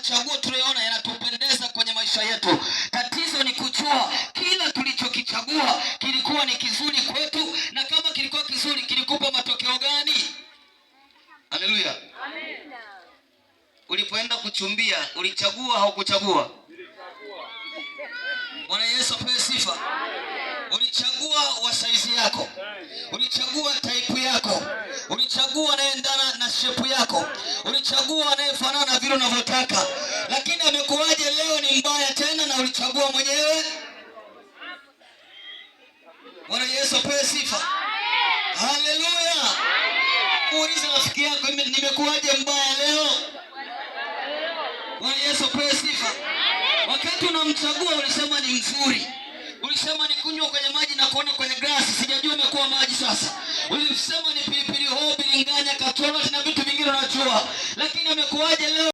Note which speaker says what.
Speaker 1: Machaguo tunayoona yanatupendeza kwenye maisha yetu. Tatizo ni kujua kila tulichokichagua kilikuwa ni kizuri kwetu, na kama kilikuwa kizuri kilikupa matokeo gani? Haleluya! Ulipoenda kuchumbia ulichagua, haukuchagua? Bwana Yesu apewe sifa. Ulichagua wa saizi yako, ulichagua type yako, ulichagua anayeendana na shape yako, ulichagua anayefanana na vile unavyotaka, lakini amekuwaje leo ni mbaya tena, na ulichagua mwenyewe? Bwana Yesu apewe sifa. Haleluya. Muulize rafiki yako, nimekuwaje mbaya leo? Bwana Yesu apewe sifa. Wakati unamchagua ulisema ni mzuri, ulisema ni kunywa kwenye maji na kuona kwenye glasi, sijajua umekuwa maji sasa. Ulisema ni pilipili hoho, bilinganya, katorati na vitu vingine unajua, lakini amekuwaje leo?